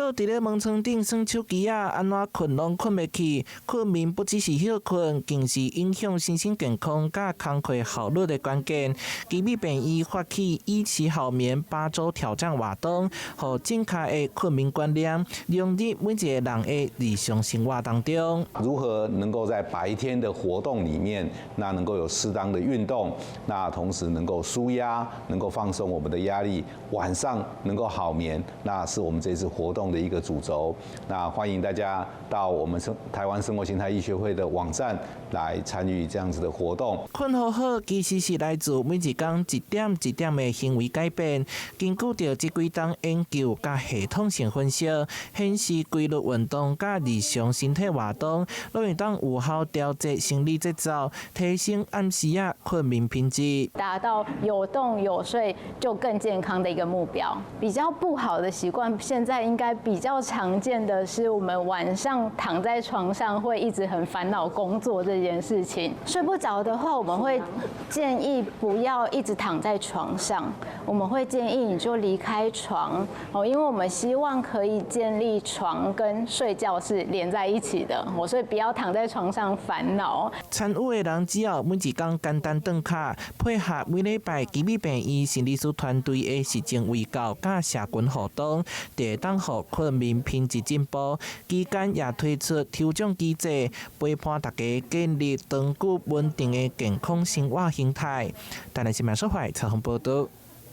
倒佇咧門床頂耍手機仔，按怎睏攏睏袂去。睏眠不只是歇睏，更是影響身心健康佮工課效率的關鍵。奇美病院發起一起好眠8周挑戰活動，予正確的睏眠觀念融入每一個人的日常生活當中。如何能夠在白天的活動裡面，那能夠有適當的運動，那同時能夠舒壓，能夠放鬆我們的壓力，晚上能夠好眠，那是我們這次活動的一個主軸。那歡迎大家到我們生台灣生活形態醫學會的網站來參與這樣子的活動。睏予好其實是來自每一工一點一點的行為改變。根據著這幾冬研究佮系統性分析，顯示規律運動佮日常身體活動，攏會當有效調節生理節奏，提升暗時仔睏眠品質，達到有動有睡就更健康的一個目標。比較不好的習慣，現在應該比較常見的是，我們晚上躺在床上會一直很煩惱工作這件事情。睡不着的話，我們會建議不要一直躺在床上，我們會建議你就離開床哦，因為我們希望可以建立床跟睡覺是連在一起的，所以不要躺在床上煩惱。參與的人只要每一工簡單頓跤，配合每禮拜奇美病院心理師團隊的實證衛教佮社群活動，就會當予睏眠品質進步。期間也推出抽獎機制，陪伴大家建立長久穩定的健康生活形態。台南新聞所採訪報導。